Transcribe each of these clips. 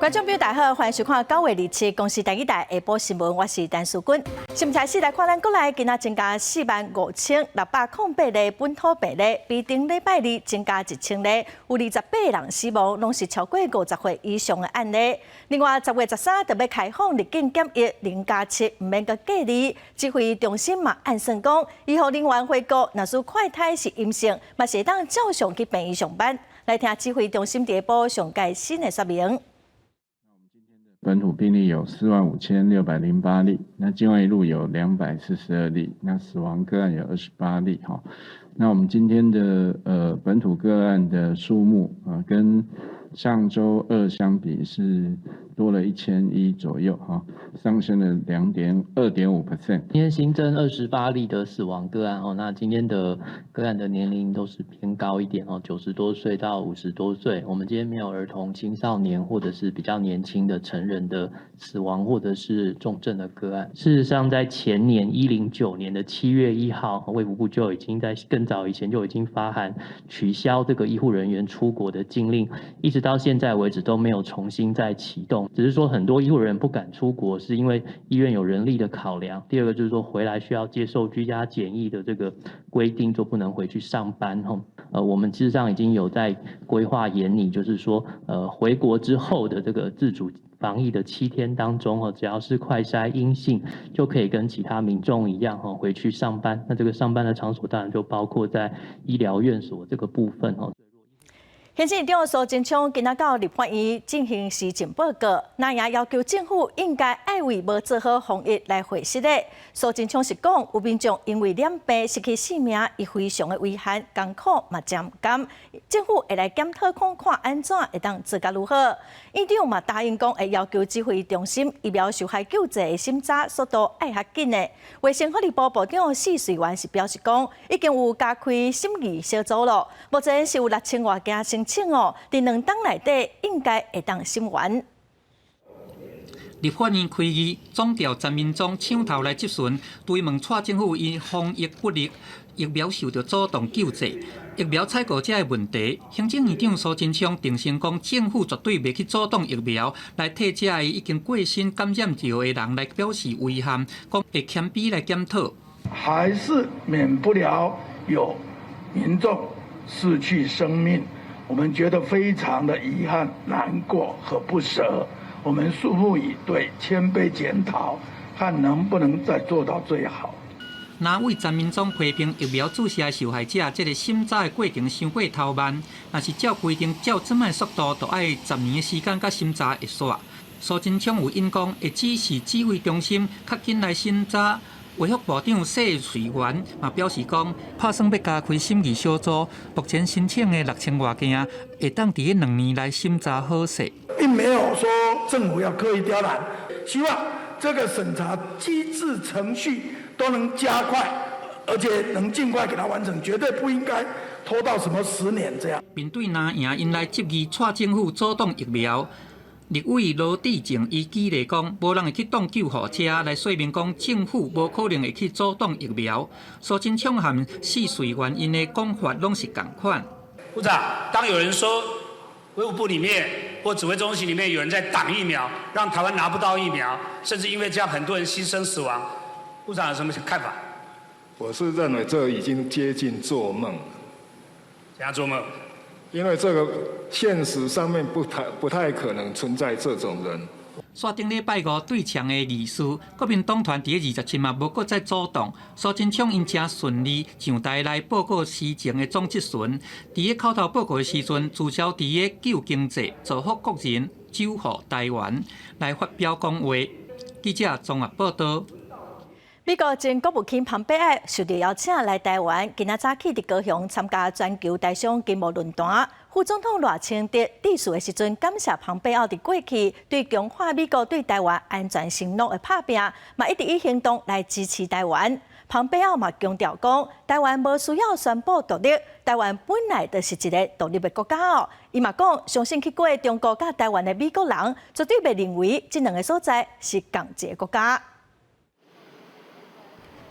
觀眾朋友大家好，歡迎收看9月27公視第一台下晡新聞，我是陳淑君。新聞開始來看，咱國內今仔增加45,608例本土病例，比頂禮拜二增加1000例，有28人死亡，攏是超過50歲以上的案例。另外，10月13就欲開放入境檢疫0+7，毋免閣隔離。指揮中心嘛按算講，醫護人員回國，若是快篩是陰性，嘛是會當照常去病院上班。來聽指揮中心佇下晡上蓋新的說明。本土病例有45,608例，那境外移入有242例，那死亡個案有28例哈。那我們今天的本土個案的數目啊，跟上週二相比是多了1100左右哈，上升了2.5%。今天新增28例的死亡個案哦，那今天的個案的年齡都是偏高一點哦，90多歲到50多歲。我們今天沒有兒童、青少年或者是比較年輕的成人的死亡或者是重症的個案。事實上，在前年109年的7月1號，衛福部就已經在更早以前就已經發函取消這個醫護人員出國的禁令，一直到現在為止都沒有重新再啟動。只是說很多醫護人員不敢出國，是因為醫院有人力的考量。第二個就是說回來需要接受居家檢疫的這個規定，就不能回去上班。吼，我們事實上已經有在規劃研擬，就是說，回國之後的這個自主防疫的7天當中，哦，只要是快篩陰性，就可以跟其他民眾一樣，吼，回去上班。那這個上班的場所當然就包括在醫療院所這個部分，哦。行政院長蘇貞昌今仔到立法院進行施政報告，那也要求政府應該愛為無做好防疫來負責的。蘇貞昌是講，有民眾因為染病失去性命，伊非常的遺憾，艱苦嘛真毋甘。政府會來檢討看看按怎會當做較愈好。院長嘛答應講，會要求指揮中心疫苗受害救濟的審查速度愛較緊的。衛生福利部部長許瑞元是表示講，已經有加開審議小組了，目前是有6000外件申請哦，佇2冬內底應該會當審完。立法院開議，總調陳明忠搶頭來質詢，追問蔡政府因防疫不力，疫苗受著阻擋救濟，疫苗採購這个問題，行政院長蘇貞昌定聲講，政府絕對袂去阻擋疫苗，來替這个已經過身感染著的人來表示遺憾，講會謙卑來檢討。還是免不了有民眾失去生命。我們覺得非常的遺憾、難過和不捨。我們拭目以對，謙卑檢討，看能不能再做到最好。那位陳明忠批評疫苗注射受害者這个審查的過程傷過頭慢，若是照規定照這擺速度，就愛10年的時間才審查會煞。蘇貞昌有應講，會指示指揮中心較緊來審查。衛福部長謝瑞元嘛表示講，拍算欲加開審議小組，目前申請的6000外件，會當佇2年內審查好勢。並沒有說政府要刻意刁難，希望這個審查機制程序都能加快，而且能盡快給它完成，絕對不應該拖到什麼10年這樣。面對藍營𪜶來質疑蔡政府阻擋疫苗，立委羅致政伊舉例講，無人會去擋救護車，來說明講政府無可能會去阻擋疫苗。蘇貞昌和許瑞元𪜶的講法攏是仝款。部長，當有人說衛福部裡面或指揮中心裡面有人在擋疫苗，讓台灣拿不到疫苗，甚至因為這樣很多人犧牲死亡，部長有什麼看法？我是認為這已經接近做夢。怎樣做夢？因為這個現實上面不太可能存在這種人。煞頂禮拜五對牆的議事，國民黨團佇27嘛無閣再阻擋。蘇貞昌𪜶誠順利上台來報告施政的總質詢。佇咧口頭報告的時陣，聚焦佇咧救經濟、造福國人、守護台灣來發表講話。記者綜合報道。美國前國務卿龐貝奧受到邀請來台灣，今仔早起佇高雄參加全球台商經貿論壇。副總統賴清德致辭的時陣，感謝龐貝奧佇過去對強化美國對台灣安全承諾的拍拚，嘛一直以行動來支持台灣。龐貝奧嘛強調講，台灣無需要宣布獨立，台灣本來就是一個獨立的國家哦。伊嘛講，相信去過中國佮台灣的美國人，絕對袂認為這兩个所在是仝一个國家。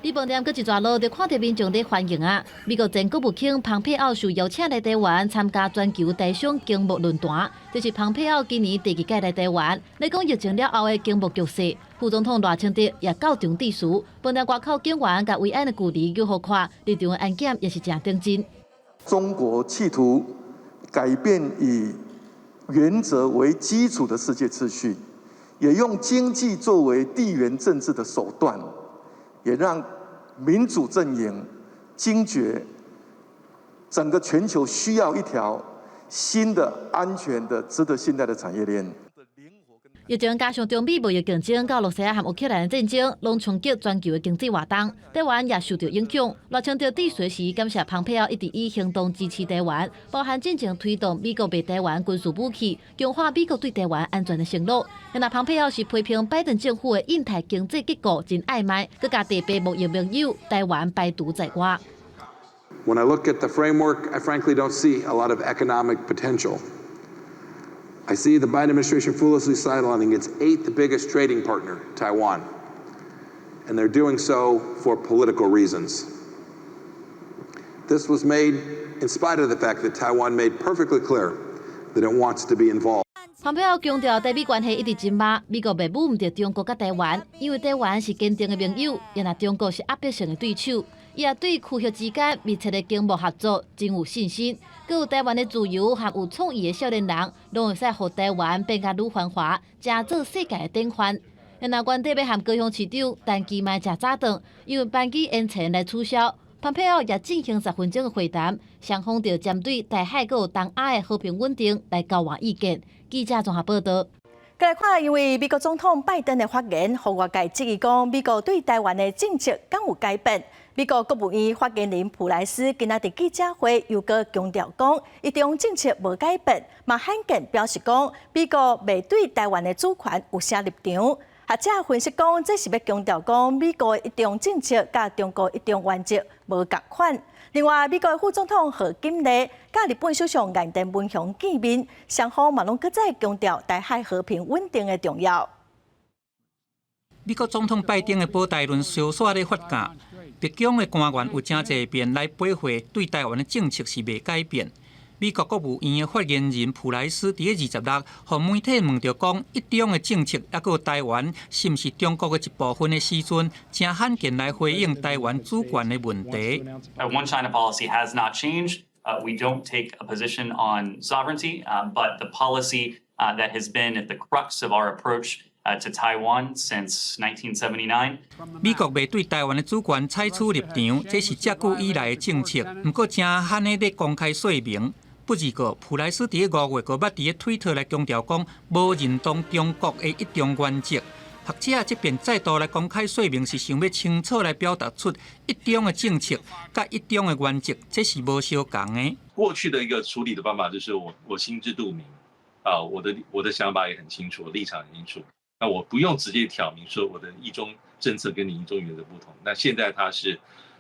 佇飯店閣一逝落，就看著民眾咧歡迎啊！美國前國務卿蓬佩奧受邀請來台灣參加全球台商經貿論壇，這是蓬佩奧今年第二屆來台灣。來講疫情了後的經貿局勢，副總統賴清德也到場致辭。飯店外口警員共維安的距離予予看，入場的安檢也是誠認真。中國企圖改變以原則為基礎的世界秩序，也用經濟作為地緣政治的手段，也讓民主陣營驚覺，整個全球需要一條新的、安全的、值得信賴的產業鏈。疫情加上中美貿易競爭，佮俄羅斯和烏克蘭的戰爭，攏衝擊全球的經濟活動，台灣也受著影響。賴清德致辭時感謝蓬佩奧一直以行動支持台灣，包含進前推動美國賣台灣軍事武器，強化美國對台灣安全的承諾。若蓬佩奧是批評拜登政府的印太經濟結構真曖昧，閣共地白貿易盟友台灣排除在外。 When I look at the framework, I frankly don't see a lot of economic potential. I see the Biden administration foolishly sidelining its eighth biggest trading partner, Taiwan. And they're doing so for political reasons. This was made in spite of the fact that Taiwan made perfectly clear that it wants to be involved. 蓬佩奧強調，台美關係一直真密，美國袂侮毋著中國佮台灣，因為台灣是堅定的盟友，也若中國是壓迫性的對手。伊也對區域之間密切的經貿合作真有信心。閣有台灣的自由和有創意的少年人，攏會使予台灣變較愈繁華，成做世界的典範。若原底欲和高雄市長陳其邁食早頓，因為班機延遲來取消。蓬佩奧也進行10分鐘的會談，雙方就針對台海閣有東亞的和平穩定來交換意見。記者綜合報道。來看，因為美國總統拜登的發言，予外界質疑講美國對台灣的政策敢有改變。美國國務院發言人普萊斯今仔佇記者會又閣強調講，一中政策無改變，嘛罕見表示講美國袂對台灣的主權有啥立場。學者分析講，這是欲強調講美國的一中政策佮中國一中原則無仝款。另外，美國副總統賀錦麗佮日本首相岸田文雄見面，雙方嘛攏閣再強調台海和平穩定的重要。美國總統拜登的保台論相紲咧發酵，白宮的官員有誠濟遍來駁回對台灣的政策是袂改變。美國國務院的發言人普萊斯佇26日，予媒體問著講一中的政策，抑閣有台灣是毋是中國的一部分的時陣，誠罕見來回應台灣主權的問題。 One China policy has not changed. We don't take a position on sovereignty, but the policy that has been at the crux of our approach to Taiwan since 1979. 美國袂對台灣的主權採取立場，這是遮久以來的政策。毋過誠罕的咧公開說明。不過，普萊斯佇5月閣捌佇推特來強調講，無認同中國的一中原則。學者這遍再度來公開說明，是想欲清楚來表達出一中的政策佮一中的原則，這是無相仝的。過去的一個處理的方法就是我心知肚明，啊，我的想法也很清楚，立場很清楚，那我不用直接挑明說我的一中政策跟你一中原則不同。那現在他是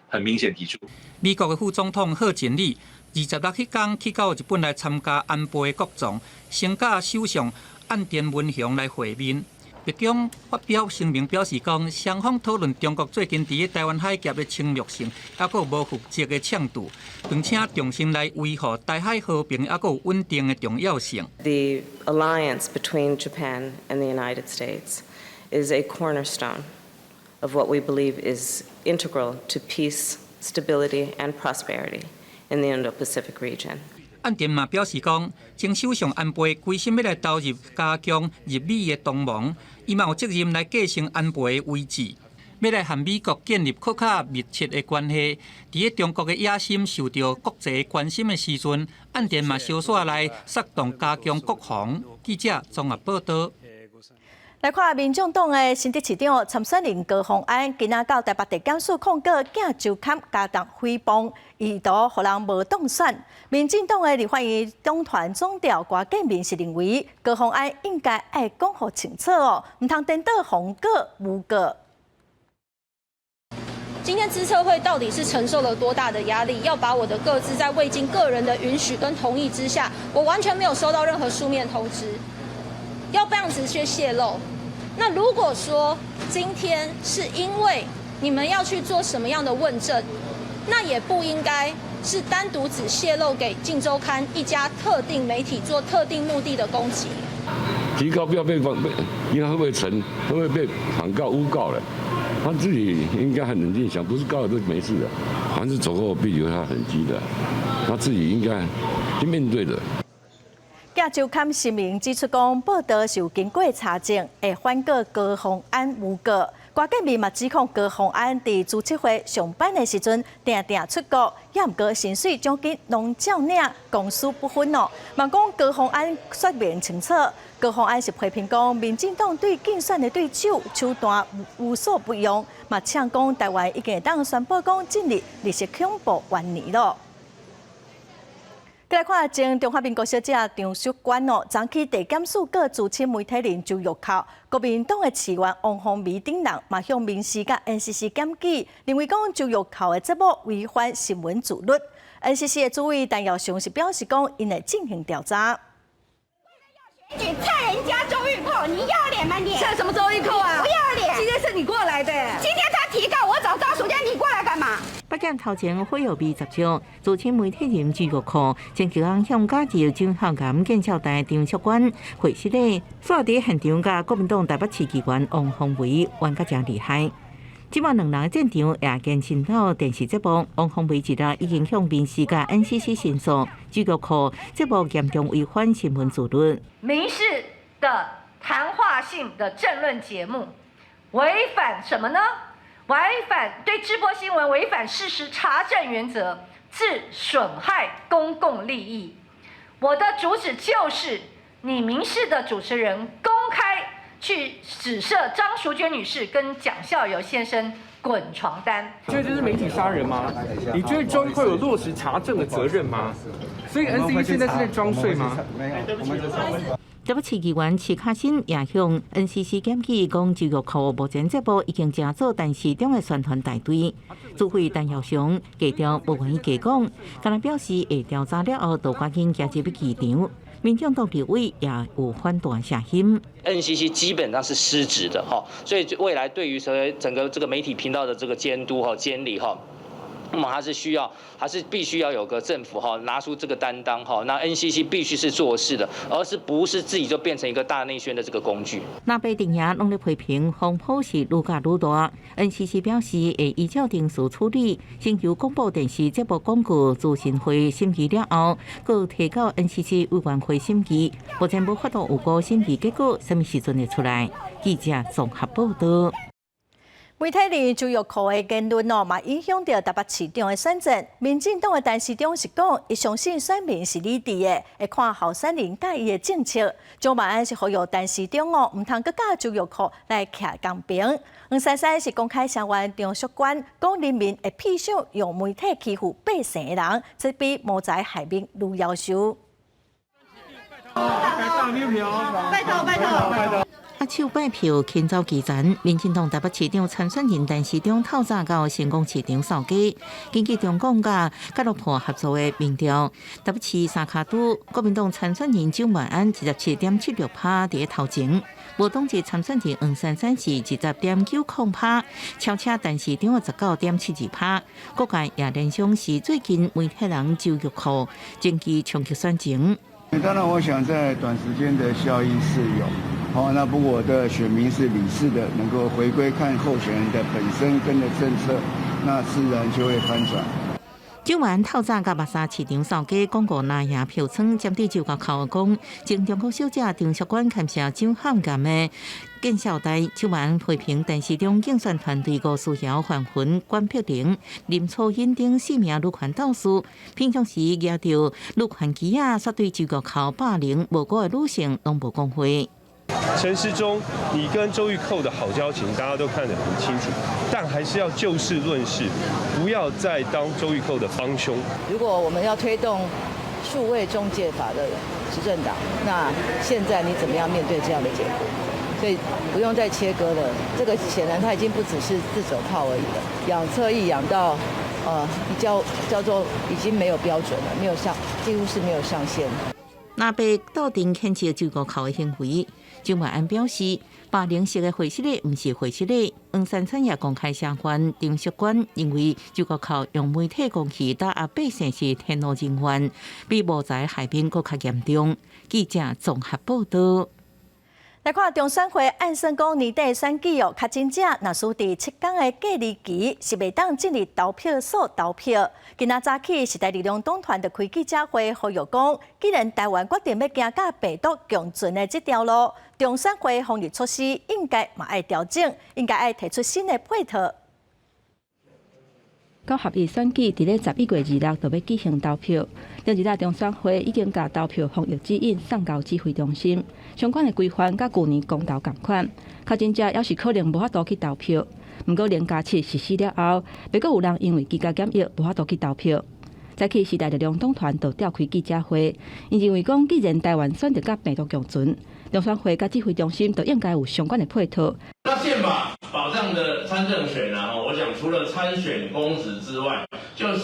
很明顯提出。美國的副總統賀錦麗26彼工去到日本來參加安倍國葬，先佮首相岸田文雄來會面。白宮發表聲明表示講，雙方討論中國最近佇台灣海峽的侵略性，抑閣無負責的衝突，並且重新來維護台海和平抑閣穩定的重要性。 The alliance between Japan and the United States is a cornerstone of what we believe is integral to peace, stability, and prosperity in the Indo-Pacific region. 岸田嘛表示講，前首相安倍規心欲來投入加強日美的同盟，伊嘛有責任來繼承安倍的遺志，欲來和美國建立閣較密切的關係。佇咧中國的野心受著國際關心的時陣，岸田嘛相紲來策動加強國防。記者綜合報導。來看民眾黨的新竹市長參選人高虹安，今仔到台北地檢署控告鏡週刊加重誹謗，意圖予人無當選。民進黨的立法院黨團總召郭建民是認為高虹安應該愛講予清楚哦，毋通顛倒予告誣告。今天資策會到底是承受了多大的壓力，要把我的個資在未經個人的允許跟同意之下，我完全沒有收到任何書面通知，要這樣子去洩露。那如果說今天是因為你們要去做什麼樣的問政，那也不應該是單獨只洩露給《鏡週刊》一家特定媒體做特定目的的攻擊。提告不要被被，你看會不會成？會不會被反告誣告了？他自己應該很冷靜想，不是告了就沒事的。凡是走過必留下痕跡的，他自己應該去面對的。鏡週刊聲明指出，講報道是有經過查證，會反告高虹安誣告。郭建明嘛指控高虹安佇資策會上班的時陣，定定出國，也毋過薪水獎金攏照領，公私不分哦。嘛講高虹安說明清楚，高虹安是批評講，民進黨對競選的對手手段無所不用，嘛嗆講台灣已經會當宣布講進入綠色恐怖元年咯。來看前中華民國小姐張淑娟哦，昨去地檢署告資深媒體人周玉蔻，國民黨的市議員王鴻薇等人嘛向民視佮 NCC 檢舉，認為講周玉蔻的節目違反新聞自律。NCC 的主委陳耀祥是表示講，𪜶會進行調查。你蹭人家周玉蔻，你要臉嗎你？蹭什麼周玉蔻啊？不要臉！今天是你過來的。今天他提告我找張淑娟，你過來幹嘛？北檢頭前火藥味十足，資深媒體人周玉蔻前幾工向加入蔣孝嚴見笑台張淑娟會失禮，煞佇現場佮國民黨台北市議員王鴻薇冤甲誠厲害。這擺兩人戰場也延伸到電視節目，王鴻薇一日已經向民視佮 NCC 申訴，周玉蔻節目嚴重違反新聞自律。民視的談話性的政論節目違反什麼呢？違反對直播新聞違反事實查證原則，致損害公共利益。我的主旨就是，你民視的主持人公開去指涉張淑娟女士跟蔣孝友先生滾床單。覺得這是媒體殺人嗎？你覺得周玉蔻有落實查證的責任嗎？所以 NCC 現在是在裝睡嗎？沒有，我們台北市議員徐巧芯也向 NCC 檢舉，講周玉蔻目前節目已經成做陳時中的宣傳大隊。主委陳耀祥低調無願意加講，但係表示會調查了後，就趕緊行入去機場。民眾黨立委也有反彈聲音。 NCC 基本上是失職的哈，所以未來對於所謂整個這個媒體頻道的這個監督哈、監理哈。那麼還是需要，還是必須要有個政府哈，拿出這個擔當哈。那 NCC 必須是做事的，而是不是自己就變成一個大內宣的這個工具。藍白陣營攏咧批評風波是愈攪愈大，NCC 表示會依照程序處理，先由廣播電視節目廣告諮詢會審議了後，閣提交 NCC 委員會審議。目前無法度預估審議結果啥物時陣會出來。記者綜合報道。媒體人周玉蔻的言論哦，嘛影響著台北市長的選戰。民進黨的陳時中是講，伊相信選民是理智的，會看候選人佮伊的政策。蔣萬安是呼籲陳時中哦，毋通閣佮周玉蔻來徛仝邊。黃珊珊是公開聲援張淑娟，講人民會披上用媒體欺負百姓的人，這比謀財害命愈夭壽。拜託拜託拜託。握手拜票，輕走基層。民進黨台北市長參選人陳時中透早到成功市場掃街。根據中廣佮蓋洛普合作的民調，台北市三跤都國民黨參選人蔣萬安27.76%佇咧頭前，無黨籍參選人黃珊珊是20.90%，超車陳時中的19.72%。各界也聯想是最近媒體人周玉蔻前期衝擊選情。當然，我想在短時間的效益是有。好，那不過我的選民是理智的，能夠回歸看候選人的本身跟的政策，那自然就會翻轉。蔣萬安透早佮密沙市場掃街，廣告拿贏票倉，針對周玉蔻講，前中國小姐張淑娟牽涉蔣漢岩的見笑台，蔣萬安批評陳時中競選團隊吳思瑤、范雲、管碧玲、林楚茵等四名女權鬥士，平常時舉著女權旗仔，煞對周玉蔻霸凌無辜的女性攏無講話。陳時中，你跟周玉蔻的好交情，大家都看得很清楚，但還是要就事論事，不要再當周玉蔻的幫兇。如果我們要推動數位中介法的執政黨，那現在你怎麼樣面對這樣的結果？所以不用再切割了，這個顯然他已經不只是自走炮而已了，養側翼養到，叫做已經沒有標準了，沒有上，幾乎是沒有上限。藍白鬥陣譴責周國寇的行為。周萬安表示，罷免式的會失禮毋是會失禮。黃珊珊也公開聲援張淑娟，認為周國寇用媒體公器打壓百姓是天怒人怨，比無才害民閣較嚴重。記者綜合報道。來看中選會按算講年底選舉哦，確診者若是佇7天的隔離期，是袂當進入投票所投票。今仔早起，時代力量黨團就開記者會，呼籲講，既然台灣決定欲行佮病毒共存的這條路，中選會防疫措施應該嘛愛調整，應該愛提出新的配套。九合一選舉佇咧11月26就欲舉行投票，頂一日中選會已經共投票防疫指引送到指揮中心，相關的規範佮舊年公投仝款，確診者猶是可能無法度去投票。毋過0+7實施了後，欲閣有人因為居家檢疫無法度去投票。早起時代力量黨團就召開記者會，𪜶認為講，既然台灣選擇佮病毒共存，中選會佮指揮中心就應該有相關的配套。那憲法保障的參政權啊，我想除了參選公職之外，就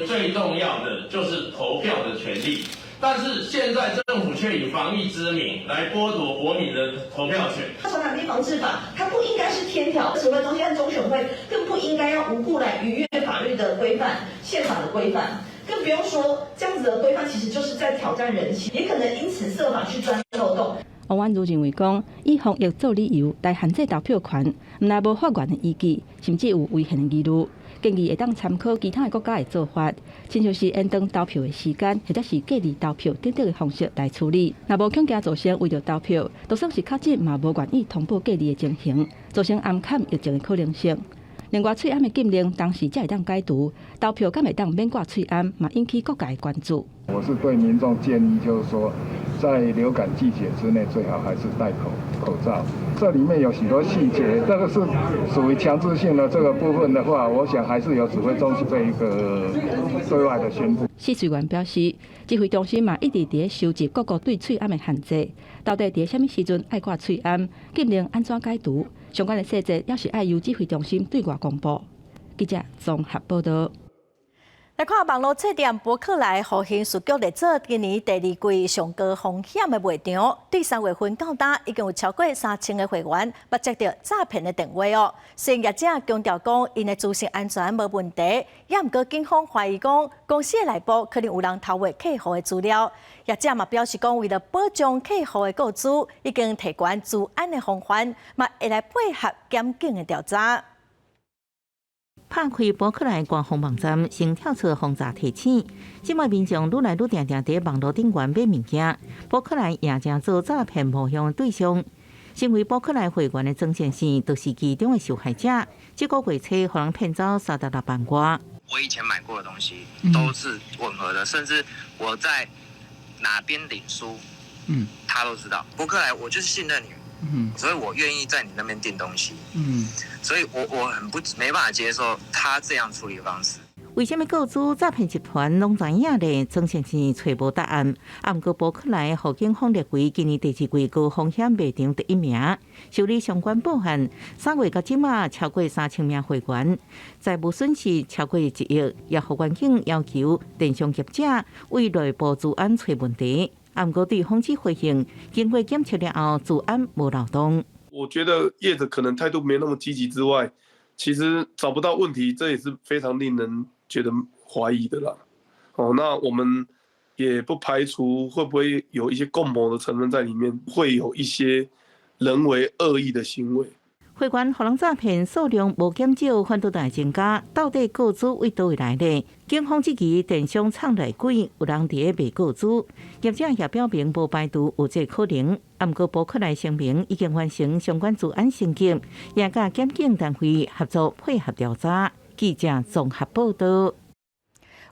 最重要的就是投票的權利。但是現在政府卻以防疫之名來剝奪國民的投票權。傳染病防治法它不應該是天條，指揮中心和中選會更不應該要無故來逾越法律的規範、憲法的規範，更不用說這樣子的規範其實就是在挑戰人性，也可能因此設法去鑽漏洞。王婉如認為講，以防疫做理由來限制投票權，毋但無法源的依據，甚至有違憲的疑慮。建議會當參考其他的國家的做法，親像是延長投票的時間，或者是隔離投票等等的方式來處理。若無恐驚造成為著投票，就算是確診嘛無願意通報隔離的情形，造成暗崁疫情的可能性。另外，喙罨的禁令當時才會當解除，投票敢會當免掛喙罨，嘛引起各界關注。我是對民眾建議，就是說，在流感季節之內，最好還是戴口罩。這裡面有許多細節，這個是屬於強制性的這個部分的話，我想還是由指揮中心這一個對外的宣布。謝瑞元表示，指揮中心嘛一直佇咧收集各國對喙罨的限制，到底佇啥物時陣愛掛喙罨，禁令按怎解除，相關的細節猶是愛由指揮中心對外公布。記者綜合報道。來看網路冊店博客來，予刑事局列做今年第二季上高風險的賣場，對3月份到今已經有超過3000個會員捌接著詐騙的電話哦。雖然業者強調講，𪜶的資訊安全無問題，也毋過警方懷疑講公司的內部可能有人偷挖客戶的資料。業者嘛表示講，為了保障客戶的個資，已經提懸資安的防範，嘛會來配合檢警的調查。拍開博客來官方網站，先跳出防詐提醒。這擺民眾愈來愈定定佇網路頂懸買物件，博客來也成做詐騙冒險的對象。成為博客來會員的曾先生，就是其中的受害者。這個月初，予人騙走36萬外。我以前買過的東西都是吻合的，甚至我在哪邊領書，他都知道。博客來，我就是信任你。所以我願意在你那邊訂東西。所以我很不沒辦法接受他這樣處理的方式。為啥物個資詐騙集團攏知影咧？曾先生揣無答案。啊，毋過博客來予警方列為今年第二季高風險賣場第一名，受理相關報案，3月到這馬超過3000名會員，財務損失超過1億，也予員警要求電商業者為內部資安揣問題。啊，毋過對方只回應，經過檢測了後，資安無漏洞。我覺得業者可能態度沒那麼積極之外，其實找不到問題，這也是非常令人覺得懷疑的啦。哦，那我們也不排除會不會有一些共謀的成分在裡面，會有一些人為惡意的行為。會員予人詐騙數量無減少，反倒會增加。到底個資佇佗位來呢？警方質疑電商藏內鬼，有人佇咧賣個資。業者也表明無排除有這可能。啊，毋過博客來聲明已經完成相關資安升級，也佮檢警單位合作配合調查。記者綜合報道。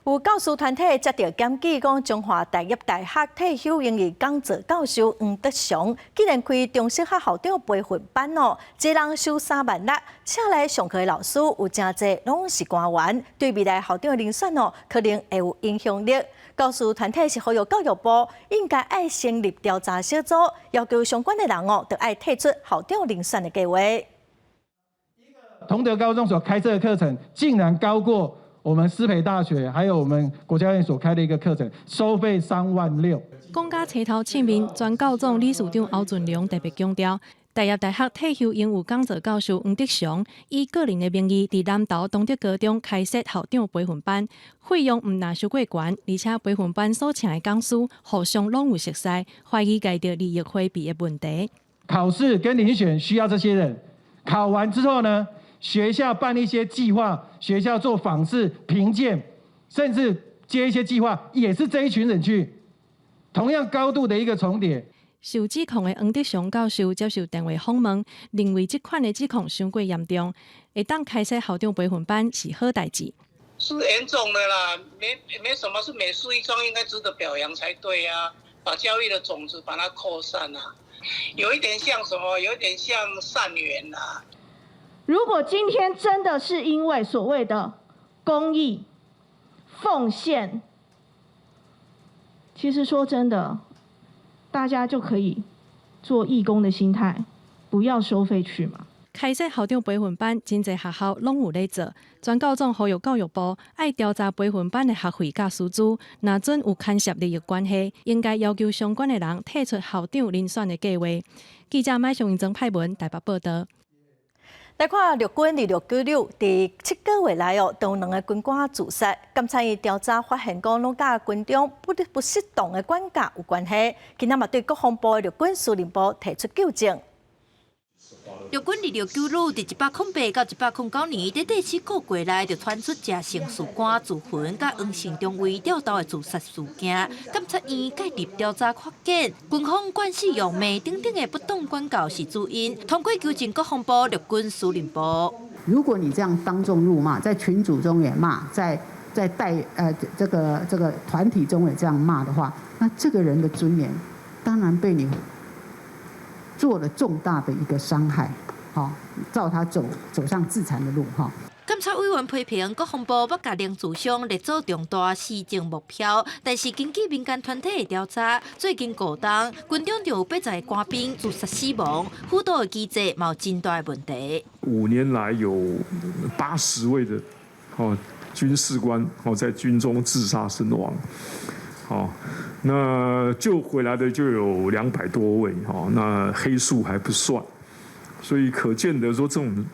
有教師團體接著檢舉講，中華大業大學退休英語講座教授黃德祥，竟然開中小學校長培訓班哦，一人收3萬6，請來上課的老師有誠濟攏是官員，對未來校長的人選哦，可能會有影響力。教師團體是呼籲教育部應該愛成立調查小組，要求相關的人哦，著愛退出校長人選的計劃。同德高中所開設的課程，竟然高過我們師培大學還有我們國家院所開的一個課程，收費3萬6。講甲齊頭凊面，全教總理事長歐俊良特別強調，大葉大學退休榮譽講座教授黃德祥以個人的名義，佇南投東德高中開設校長培訓班，費用毋但收過懸，而且培訓班所請的講師互相攏有熟似，懷疑共著利益回避的問題。考試跟遴選需要這些人，考完之後呢，學校辦一些計劃，學校做訪視評鑑，甚至接一些計劃，也是這一群人去，同樣高度的一個重疊。受指控的黃德祥教授接受電話訪問，認為這款的指控傷過嚴重，會當開設校長培訓班是好代誌。是嚴重的啦，沒什麼，是美事一樁，應該值得表揚才對啊！把教育的種子把它擴散啊，有一點像什麼？有一點像善緣啊。如果今天真的是因為所謂的公益奉獻，其實說真的，大家就可以做義工的心態，不要收費去嘛。開設校長培訓班，真濟學校攏有咧做。全教總呼籲教育部愛調查培訓班的學費佮師資，若準有牽涉利益關係，應該要求相關的人退出校長遴選的計劃。記者麥尚曾派文台北報道。來看陸軍26九旅佇7個月內哦，有兩个軍官自殺，監察院調查發現講，攏佮軍中不適當的管教有關係。今仔嘛對國防部的陸軍司令部提出糾正。陸軍26九旅佇108到109年，短短7個月內就傳出謝姓士官自焚，佮黃姓中尉吊兜的自殺事件。監察院介入調查發現，軍方慣使用罵等等的不當管教是主因，通過糾正國防部陸軍司令部。如果你這樣當眾辱罵，在群組中也罵，在帶這個團體中也這樣罵的話，那這個人的尊嚴當然被你做了重大的一個傷害，好，造他走上自殘的路，哈。監察委員批評國防部欲共零自傷列做重大施政目標，但是根據民間團體的調查，最近五冬軍中就有80個官兵自殺死亡，輔導的機制嘛有真大的問題。5年來有80位的哦軍事官哦在軍中自殺身亡。哦，那救回來的就有200多位，哦，那黑數還不算，所以可見得說這種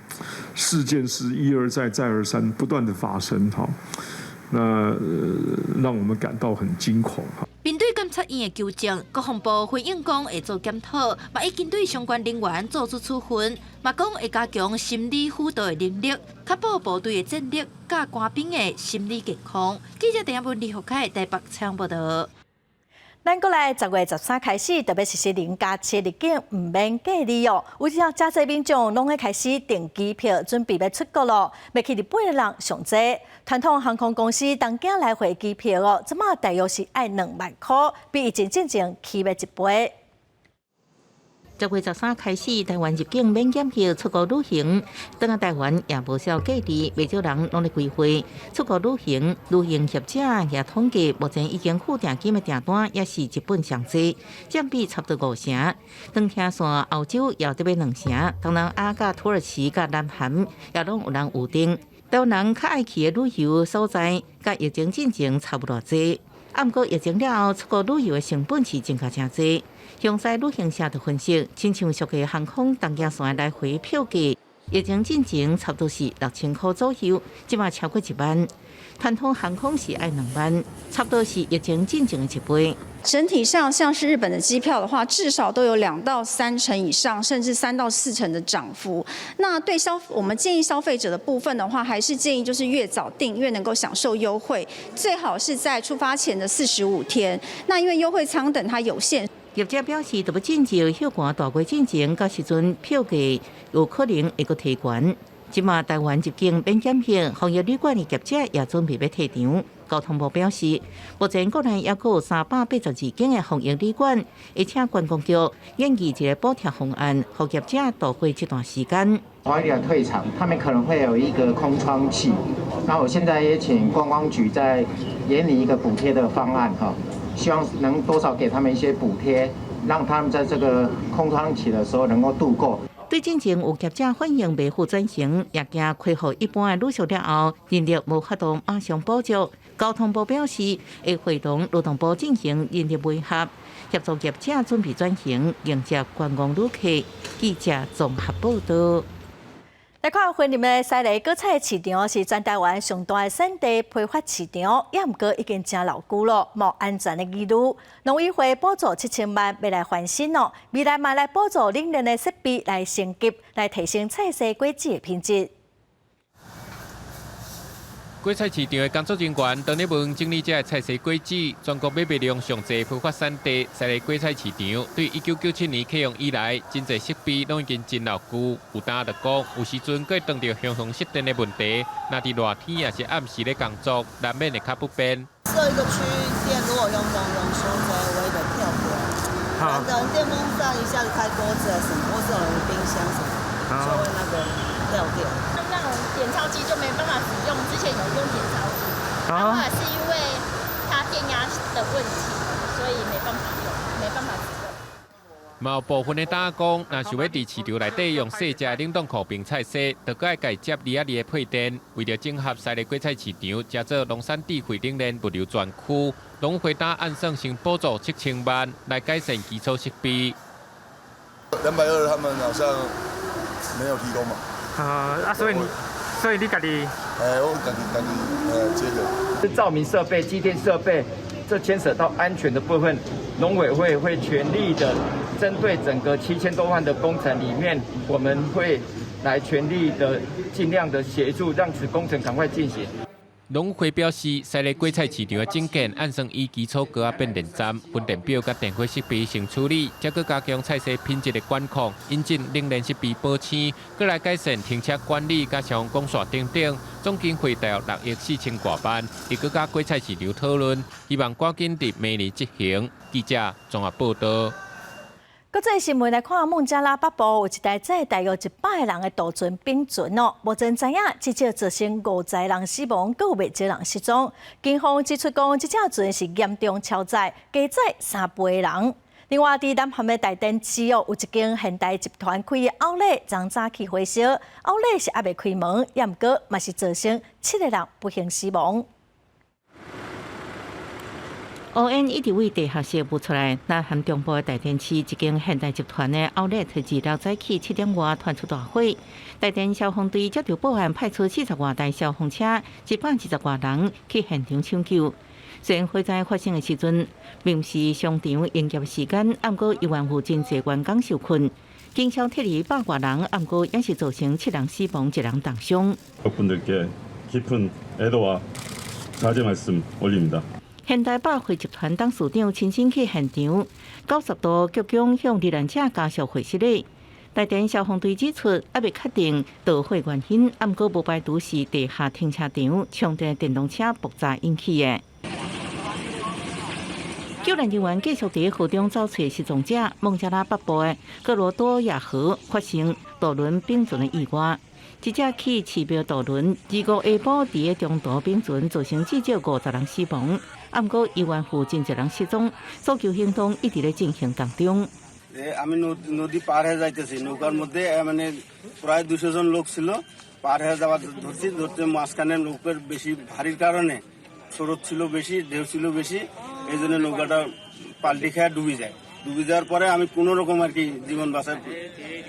事件是一而再、再而三不斷的發生，哈，那讓我們感到很驚恐，哈。面對監察院的糾正，國防部回應講會做檢討，嘛已經對相關人員做出處分，嘛講會加強心理輔導的能力，確保部隊的戰力佮官兵的心理健康。記者鄭文李福凱台北採訪報道。咱過來10月13開始，特別實施0+7入境毋免隔離哦。有遮濟民眾攏咧開始訂機票，準備欲出國囉。欲去日本的人上濟，傳統航空公司東京來回機票哦，這馬大約是愛2萬箍，比疫情進前起碼一倍。 10月13開始，台灣入境免檢疫出國旅行，轉來台灣也無需隔離，袂少人攏咧規劃出國旅行。旅行業者也統計，目前已經付訂金的訂單也是日本上濟，佔比差不多五成。當天線歐洲也得欲兩成，東南亞佮土耳其佮南韓也攏有人預訂。台灣人較愛去的旅遊所在，佮疫情進前差無偌濟。啊，毋過疫情了後，出國旅遊的成本是增加誠濟。詳細旅行社就分析，親像俗的航空東京線來回票價，疫情進前差不多是6000箍左右，這馬超過1萬。傳統航空是愛2萬，差不多是疫情進前的一倍。整體上，像是日本的機票的話，至少都有2到3成以上，甚至3到4成的漲幅。那對我們建議消費者的部分的話，還是建議就是越早訂越能夠享受優惠，最好是在出發前的45天。那因為優惠艙等它有限。業者表示，特別進入休寒大月進前，到時陣票價有可能會閣提懸。這馬台灣入境免檢疫，防疫旅館的業者也準備欲退場。交通部表示，目前國內猶閣有382間的防疫旅館，會請觀光局研議一個補貼方案，予業者度過這段時間。防疫退場，他們可能會有一個空窗期。那我現在也請觀光局再研擬一個補貼的方案，哈，希望能多少給他們一些補貼，讓他們在這個空窗期的時候能夠度過。對進前有業者反映袂赴轉型，也驚恢復一般的旅宿了後，人力無法度馬上補足。交通部表示，會會同勞動部進行人力媒合，協助業者準備轉型，迎接觀光旅客。記者綜合報道。來看雲林的西螺果菜市場是全台灣上大的產地批發市場，也毋過已經誠老舊咯，無安全的疑慮。農委會補助7000萬，欲來翻新哦，未來嘛來補助冷鏈的設備來升級，來提升菜蔬果子的品質。果菜市場的工作人員當咧問整理這个菜蔬果子，全國買賣量上濟批發產地西螺果菜市場，對1997年啟用以來，真濟設備攏已經真老舊。有當就講，有時陣閣會當著雄雄失電的問題，若佇熱天抑是暗時咧工作，難免會較不便。設一個區電，如果用風用修則微的跳過，可能電風扇一下子開鍋子什麼，或是有人冰箱什麼，就會那個跳電。那種點鈔機就沒辦法使用，之前有用點鈔機，後來是因為它電壓的問題，所以沒辦法用，沒辦法使用。嘛有部分的打工，若想欲佇市場內底用細隻的冷凍庫冰菜蔬，就閣愛共接二仔二的配電。為著整合西螺果菜市場，加做農產智慧冷鏈物流專區，農會打按算先補助7000萬來改善基礎設備。 220，他們好像沒有提供嘛。啊，所以你家己？哎，我家己接的。照明設備、機電設備，這牽扯到安全的部分，農委會會全力的針對整個7000多萬的工程裡面，我們會來全力的盡量的協助，讓此工程趕快進行。農會表示，西螺果菜市場的整建按算以基礎高壓變電站、分電表佮電火設備先處理，才閣加強菜蔬品質的管控，引進冷鏈設備保鮮，閣來改善停車管理、佮消防管線等等，總經費大約6億4千外萬，會閣佮果菜市場討論，希望趕緊佇明年執行。記者綜合報道。國際新聞來看，孟加拉北部有一台載大約100個人的渡船反船哦，無人知影至少造成50人死亡，閣有袂少人失蹤。警方指出講，這隻船是嚴重超載，加載3倍人。另外，佇南韓的大田市哦，有一間現代集團開的奧萊，昨早起火燒，奧萊是猶未開門，也毋過嘛是造成7個人不幸死亡。烏煙一直對地下室冒出來，南韓中部的大田市一間現代集團的奧萊2樓早起7點外傳出大火，大田消防隊接到報案，派出40外台消防車，120外人去現場搶救。雖然火災發生的時陣，並毋是商場營業時間，毋過猶原有真濟員工受困。經消撤離100外人，毋過也是造成7人死亡，1人重傷。 분들께깊은애도와사죄말씀올립니다。 現代百貨集團董事長親身去現場，90度鞠躬向罹難者家屬回失禮。大田消防隊指出，猶未確定導火原因，毋過無排除是地下停車場充電電動車爆炸引起的。救援人員繼續佇河中找揣失蹤者。孟加拉北部的格羅多亞河發生渡輪反船的意外。一隻去寺廟渡輪，25下晡佇中途反船，造成至少50人死亡。毋過猶原有真濟人失蹤，搜救行動一直咧進行當中。 আমি নদী পার হয়ে যাইতেছি নৌকার মধ্যে মানে প্রায় 200 জন লোক ছিল পার হয়ে যাওয়ার ধরছি ধরতে মাঝখানে নৌকার বেশি ভারীর কারণে স্রোত ছিল বেশি ঢেউ ছিল বেশি এই জন্য নৌকাটা পাল্টি খেয়ে ডুবে যায় ডুবে যাওয়ার পরে আমি কোন রকম আর কি জীবন বাঁচায়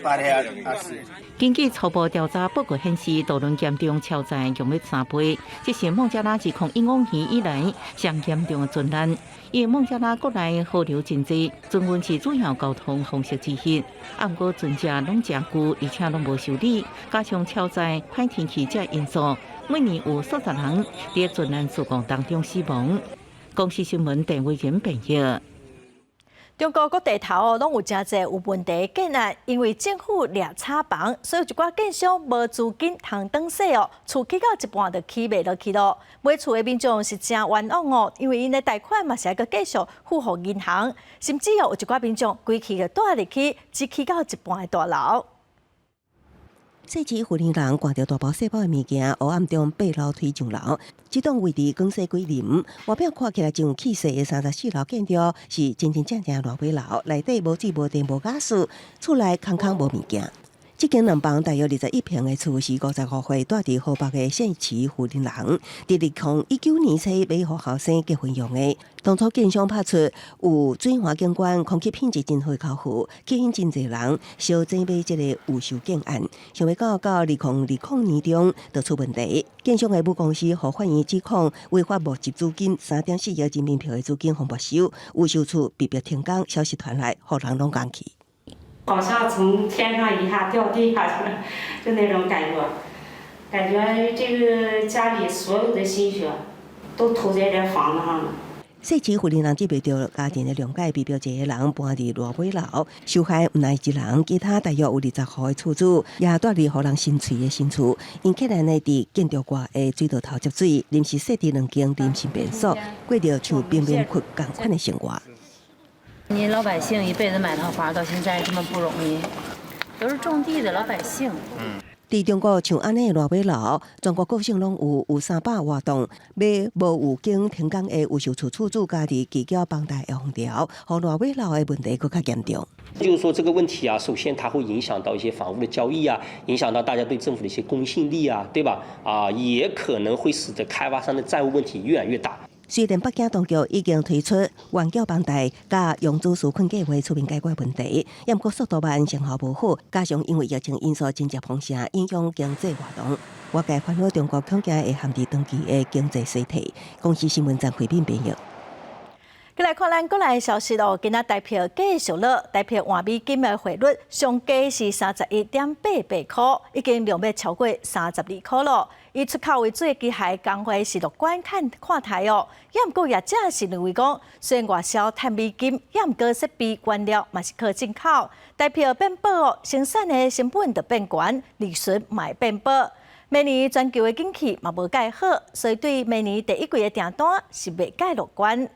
পার হয়ে আসছি। 根據初步調查報告顯示，渡輪嚴重超載，共欲3倍，這是孟加拉自2015年以來上嚴重的船難。因為孟加拉國內河流真濟，船運是主要交通方式之一。毋過船隻攏誠舊，而且攏無修理，加上超載、歹天氣這因素，每年有數十人佇船難事故當中死亡。公視新聞鄧偉仁編譯。中國各地頭哦，攏有誠濟有問題的建案，因為政府掠炒房，所以有一寡建商無資金通轉手哦，厝起到一半就起袂落去囉。買厝的民眾是誠冤枉哦，因為𪜶的貸款嘛是愛閣繼續付予銀行，甚至哦有一寡民眾規氣就蹛入去，只起到一半的大樓。細市婦人人掛著大包細包的物件，黑暗中爬樓梯上樓。這棟位佇廣西桂林，外表看起來真有氣勢的34樓建築，是真真正正爛尾樓，內底無水無電無瓦斯，厝內空空無物件。這間兩房大約21坪的厝是55歲住佇河北的姓齊婦人人，佇2019年初買予後生結婚用的。當初建商拍出有水環景觀、空氣品質真好的交付，吸引真濟人相爭買這個預售建案。想袂到到2020年中就出問題，建商的母公司予法院指控違法募集資金3.4億人民幣的資金予沒收，預售厝被迫停工。消息傳來，予人攏驚去。好像從天上一下掉地下去了，就那種感覺，感覺這個家裡所有的心血都投在這房子上了。細市婦人人得袂著家庭的諒解，被迫一個人搬佇爛尾樓，受害毋但一人，其他大約有20戶的厝主也蹛佇予人心碎的新厝，𪜶困難的佇建築外的水道頭接水，臨時設置兩間臨時便所，過著像貧民窟仝款的生活。你老百姓一輩子買套房，到現在這麼不容易，都是種地的老百姓。佇中國像按呢爛尾樓，全國各省攏有，有300外棟，買無有經停工的預售厝厝主家己拒繳房貸的風潮，予爛尾樓的問題閣較嚴重。就是說這個問題啊，首先它會影響到一些房屋的交易啊，影響到大家對政府的一些公信力啊，對吧？啊，也可能會使得開發商的債務問題越來越大。雖然北京當局已經推出緩繳房貸佮融資紓困計畫出面解決問題，也毋過速度慢，成效無好，加上因為疫情因素真正封城，影響經濟活動，外界煩惱中國恐驚會陷入長期的經濟衰退。公視新聞張惠敏編譯。來看咱國內的消息哦，今仔台票繼續落，台幣換美金的匯率上低是31.88箍，已經量欲超過32箍囉。以出口為主的機械工會是樂觀看看待哦，也毋過業者是認為講，雖然外銷趁美金，也毋過設備原料嘛是靠進口，台票變薄哦，生產的成本就變懸，利潤嘛會變薄。明年全球的景氣嘛無蓋好，所以對明年第一季的訂單是袂蓋樂觀。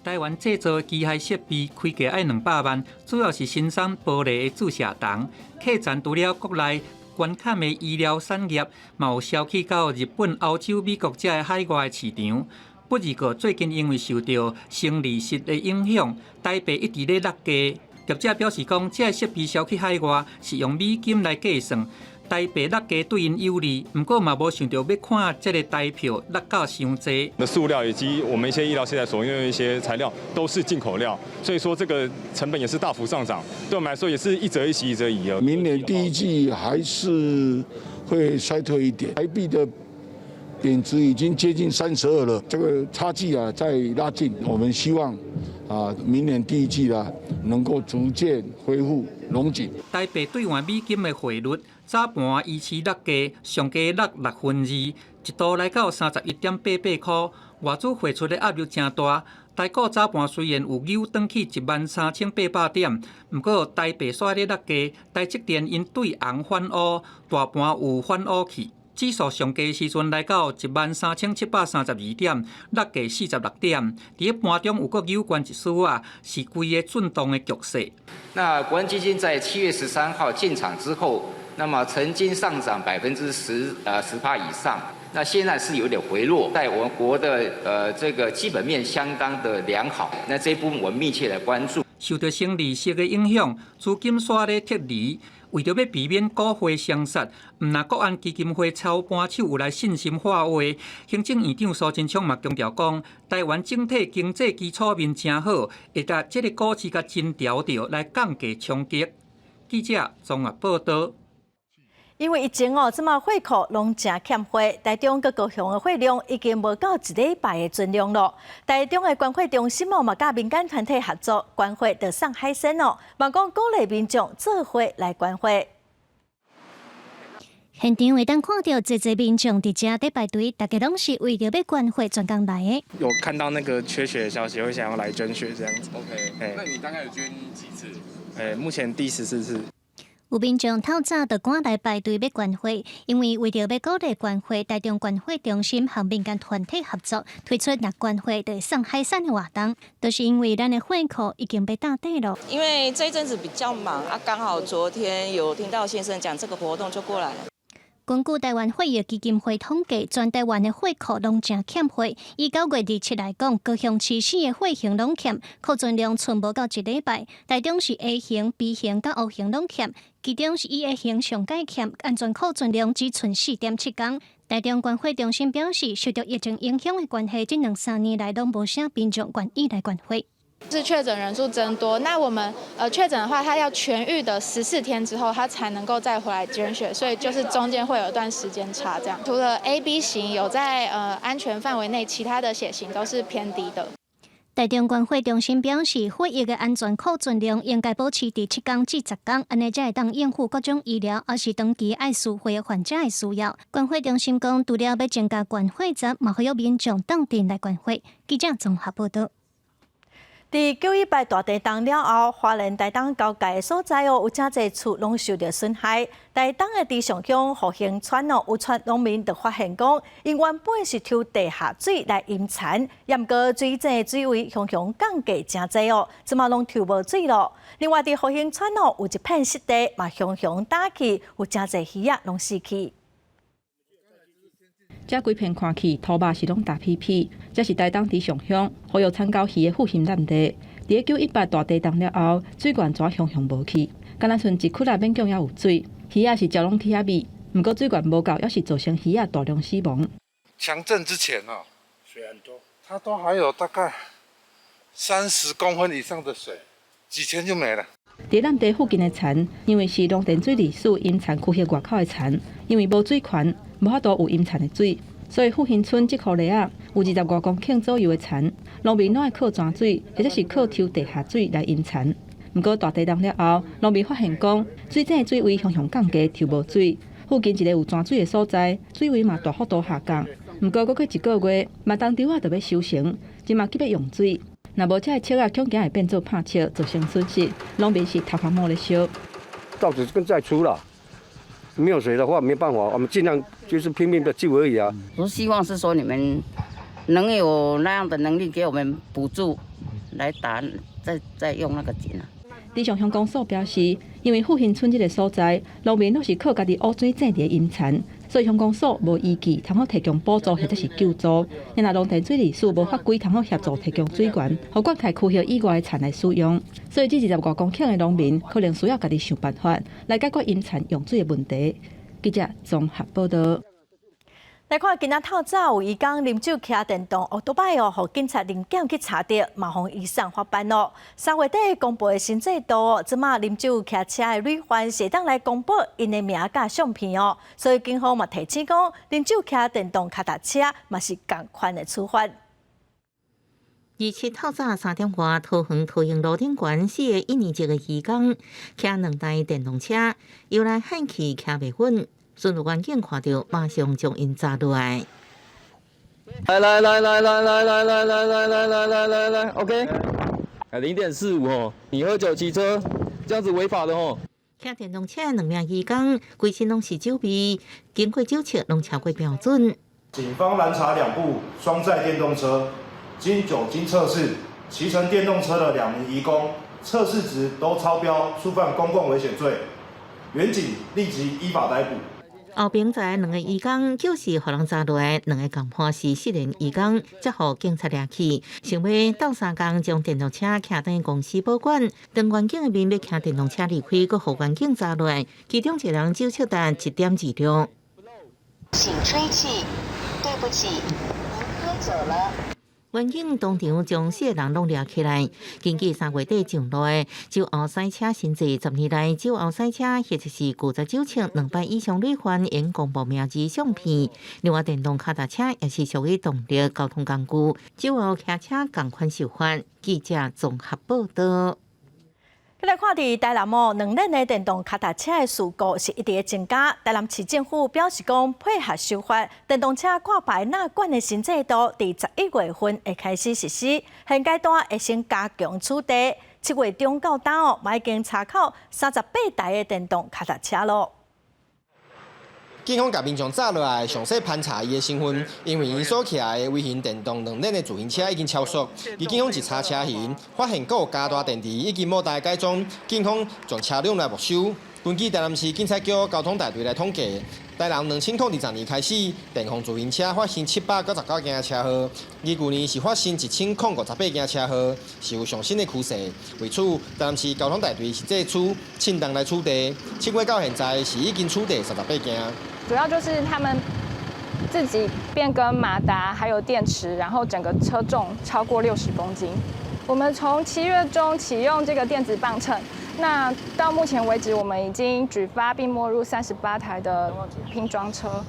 台灣製造的機械設備開價愛200萬，主要是生產玻璃的注射筒。客層除了國內關坎的醫療產業，嘛有銷去到日本、歐洲、美國遮的海外市場。不過最近因為受著升利息的影響，台幣一直咧落價。業者表示講，這个設備銷去海外是用美金來計算，台幣落價對𪜶有利，毋過嘛無想著欲看這个台票落到傷濟。那塑料以及我們一些醫療器材所用的一些材料都是進口料，所以說這個成本也是大幅上漲，對我們來說也是一則一喜一則一憂。明年第一季還是會衰退一點，台幣的貶值已經接近32了，這個差距啊在拉近，我們希望啊明年第一季啊能夠逐漸恢復榮景。台幣兌換美金的匯率早盤依次落價，上低落6分2，一度來到31.88箍。外資匯出的壓力誠大，台股早盤雖然有扭轉去13,800點，毋過台幣煞咧落價，台積電因對紅反烏，大盤有反烏去。指數上低時陣來到13,732點，落價46點。佇咧盤中有閣扭懸一絲仔，是規個震盪的局勢。那國安基金在7月13號進場之後，那麼曾經上漲10%10趴以上，那現在是有點回落，在我國的這個基本面相當的良好，那這一部分我們密切來關注。受著升利息的影響，資金煞咧撤離。為著欲避免股匯雙殺，毋但國安基金會操盤手有來信心喊話，行政院長蘇貞昌嘛強調講，台灣整體經濟基礎面誠好，會共這个股市共緊調著來降低衝擊。記者綜合報道。因為疫情哦，這馬貨庫攏誠欠貨，台中佮高雄的貨量已經無夠一禮拜的存量囉。台中的捐貨中心哦，嘛佮民間團體合作，捐貨就送海鮮哦，嘛講鼓勵民眾做伙來捐貨。現場會當看著濟濟民眾佇遮佇排隊，大家攏是為著欲捐血專工來的。有看到那個缺血的消息，會想要來捐血這樣子。 OK，那你大概有捐幾次？目前第14次。有民眾透早就趕來排隊欲捐血，因為為著欲鼓勵捐血，台中捐血中心和民間團體合作推出若捐血就會送海產的活動，就是因為咱的血庫已經欲打底囉。因為這一陣子比較忙啊，剛好昨天有聽到先生講這個活動就過來。根據台灣血液基金會統計，全台灣的血庫攏誠欠血。以9月27來講，高雄市四个血型攏欠，庫存量賰無夠一禮拜。台中是 A 型、B 型佮 O 型攏欠，其中是以 A 型上蓋欠，安全庫存量只賰4.7工。台中捐血中心表示，受著疫情影響的關係，這兩三年來攏無啥民眾願意來捐血。是確診人數增多，那我們確診的話，他要痊癒的14天之後，他才能夠再回來捐血，所以就是中間會有一段時間差。這樣，除了 A、B 型有在安全範圍內，其他的血型都是偏低的。台中捐血中心表示，血液的安全庫存量應該保持佇7工至10工，按呢才會當應付各種醫療，抑是長期愛輸血患者的需要。捐血中心講，除了欲增加捐血站，嘛呼籲民眾鬥陣來捐血。記者綜合報導。佇9·18大地震了後，花蓮台東交界的所在哦，有誠濟厝攏受著損害。台東的池上鄉復興村哦，有村農民就發現講，𪜶原本是抽地下水來淹田，毋過水井的水位雄雄降低誠濟哦，這馬攏抽無水囉。另外，佇復興村哦，有一片濕地嘛雄雄焦去，有誠濟魚仔攏死去。這規片看去土肉是攏焦皮皮，這是台東池上鄉護育田溝魚的復興濫地。佇9·18大地震了後，水源怎雄雄無去，敢若賰一窟仔勉強猶有水，魚仔是食攏去遐覓，毋過水源無夠，猶是造成魚仔大量死亡。強震之前哦，水很多，它都還有大概30公分以上的水，幾天就沒了。佇濫地附近的田，因為是農田水利署淹田區域外口的田，因為無水權，無法度有淹田的水，所以復興村這箍犁仔有25公頃左右的田，農民攏愛靠泉水或者是靠抽地下水來淹田。毋過大地震了後，農民發現講，水井的水位雄雄降低，抽無水。附近一个有泉水的所在，水位嘛大幅度下降。毋過過去一个月，麥當稻仔就欲收成，這馬急欲用水。若無這个尺仔，恐驚會變做拍尺，造成損失。農民是頭殼毛咧燒。稻子更再出了，沒有水的話，沒辦法，我們盡量就是拼命的救而已啊。我希望是說你們能有那樣的能力給我們補助，來打再用那個井啊。池上鄉公所表示，因為復興村這个所在，農民攏是靠家己挖水井佇淹田，所以鄉公所無依據通好提供補助或者是救助。若農田水利署無法規通好協助提供水源，予灌溉區域以外的田來使用。所以這25公頃的農民可能需要家己想辦法來解決淹田用水的問題。記者綜合報導。來看今仔透早有移工啉酒騎電動歐多擺哦，予警察臨檢去查著，嘛予移送法辦囉。3月底公布的新制度哦，這馬啉酒騎車的累犯是會當來公布𪜶的名佮相片哦，所以警方嘛提醒講，啉酒騎電動跤踏車嘛是仝款的處罰。27透早3點外，桃園桃園路頂懸四个一年級的移工騎兩台電動車，搖來喊去騎袂穩。巡邏員警看著，馬上將𪜶抓落來。來來來來來來來來來來來來來來來，OK。0.45哦，你喝酒騎車，這樣子違法的哦。騎電動車兩名移工，規身攏是酒味，經過酒測攏超過標準。警方攔查兩部雙載電動車，經酒精測試，騎乘電動車的兩名移工測試值都超標，觸犯公共危險罪，員警立即依法逮捕。後爿在兩個移工就是予人抓落來，兩個共伴是失聯移工，才予警察掠去，想欲鬥相共將電動車騎轉公司保管。當員警的面欲騎電動車離開，閣予員警抓落來，其中一個人酒測達1.26。請吹氣，對不起，您喝酒了。員警當場將四個人攏掠起來。根據3月底上路的酒後駛車新制，10年來酒後駛車或者是拒絕酒測兩擺以上累犯，應公布名字相片。另外，電動跤踏車也是屬於動力交通工具，酒後騎車仝款受罰。記者綜合報導。來看佇台南哦，兩輪的電動跤踏車的事故是一直咧增加。台南市政府表示講，配合修法，電動車掛牌納管的新制度，佇11月份會開始實施。現階段會先加強取締， 7月中到今哦，嘛已經查扣38台的電動跤踏車囉。警方共民眾紮落來，詳細盤查伊的身份，因為伊所騎的微型電動兩輪的自行車已經超速。而警方一查車型，發現閣有加大電池已經無待改裝，警方將車輛來沒收。根據台南市警察局交通大隊來統計，台南2020年開始，電動自行車發生799件車禍，而舊年是發生1058件車禍，是有上升的趨勢。為此，台南市交通大隊是採取行動來取締，7月到現在是已經取締38件。主要就是他們自己變更馬達，還有電池，然後整個車重超過60公斤。我們從7月中啟用這個電子磅秤。那到目前為止，我們已經舉發並沒入38台的拼裝車。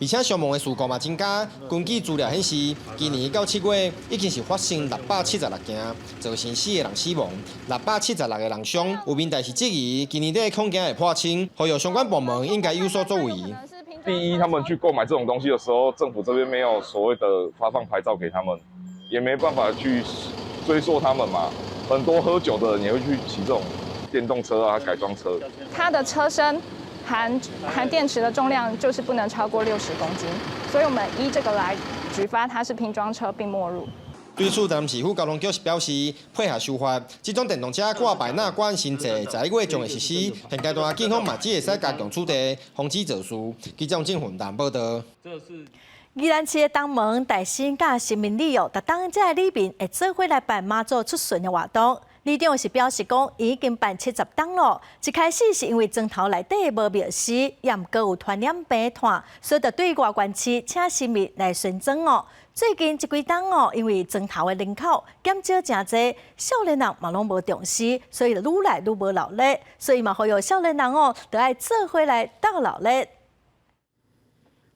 而且傷亡的事故嘛增加。根據資料顯示，今年到7月已經是發生676件，造成四個人死亡，676個人傷。有民代是質疑，今年底恐驚會破千，呼籲相關部門應該有所作為。第一，他們去購買這種東西的時候，政府這邊沒有所謂的發放牌照給他們，也沒辦法去追溯他們嘛。很多喝酒的人也會去騎這種電動車啊，改裝車。它的車身含電池的重量就是不能超過60公斤，所以我們依這個來舉發它是拼裝車並沒入。對此，台南市府交通局是表示配合修法，這種電動車掛牌納管新制，十一月將會實施。現階段警方嘛只會使加強取締，防止肇事。記者鄭雲南報道。宜蘭市的東門大新佮新民里哦，逐冬這个里民會做伙來辦媽祖出巡的活動。里長是表示講，已經辦70冬囉。一開始是因為莊頭內底無廟司，也毋過有傳染病湠，所以就對外縣市請神明來巡莊哦。最近這幾冬哦，因為莊頭的人口減少誠濟，少年人嘛攏無重視，所以愈來愈無鬧熱，所以嘛呼籲少年人哦，著愛做伙來鬥鬧熱。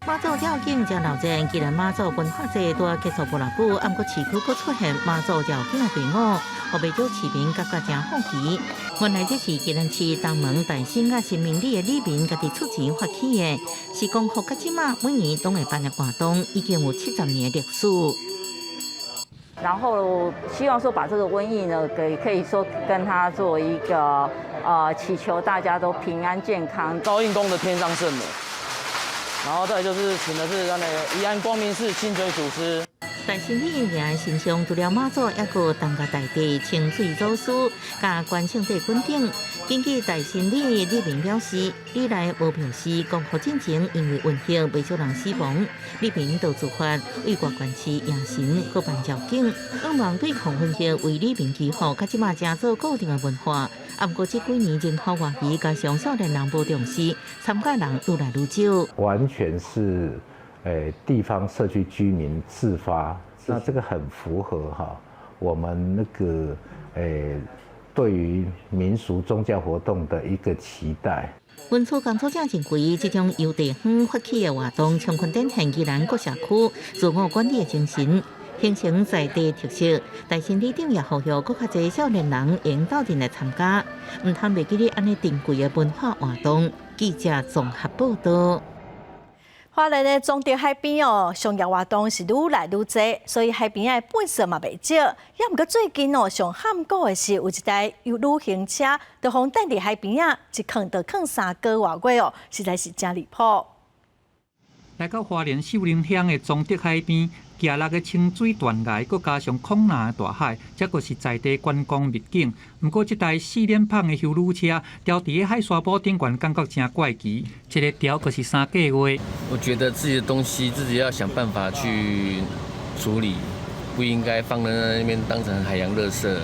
媽祖醮境誠鬧熱，既然媽祖文化節拄仔結束無偌久，毋過市區閣出現媽祖醮境的隊伍，予袂少市民感覺誠好奇。原來這是宜蘭市東門大新佮新民里的里民家己出錢發起的，是光復到這馬每年攏會辦的活動，已經有70年的歷史。然後希望說把這個瘟疫呢，給可以說跟他做一個祈求大家都平安健康。高應宮的天上聖母。然後再就是請的是那個宜安光明寺清水祖師。大新里迎神像除了媽祖，抑閣東家大帝、清水祖師、佮關聖帝君等。根據大新里里民表示，里內無廟司，光復戰爭因為瘟疫袂少人死亡，里民就自發為外縣市迎神閣辦醮境，向望對抗瘟疫為里民祈福，較這馬成做固定的文化。啊，毋過這幾年人口外移，加上少年人無重視，參加人愈來愈少。完全是地方社區居民自發，那這個很符合哈我們那個對於民俗宗教活動的一個期待。文化工作者認為，這種由地方發起的活動，充分展現宜蘭各社區自我管理的精神，形成在地特色。大新里長也呼籲閣較濟少年人會鬥陣來參加，毋通袂記得按呢珍貴的文化活動。記者綜合報道。花蓮的彰德海邊哦，商業活動是愈來愈濟，所以海邊的垃圾嘛袂少。也毋過最近哦，上罕見的是有一台旅行車，就予等佇海邊仔，一囥就囥3個外月哦，實在是誠離譜。來到花蓮秀林鄉的彰德海邊，徛落的清水斷崖，閣加上曠藍的大海，這閣是在地觀光秘境。毋過，這台四輪篷的休旅車，牢佇海沙埔頂懸，感覺誠怪奇。這个牢閣是3個月。我覺得自己的東西自己要想辦法去處理，不應該放在那邊當成海洋垃圾。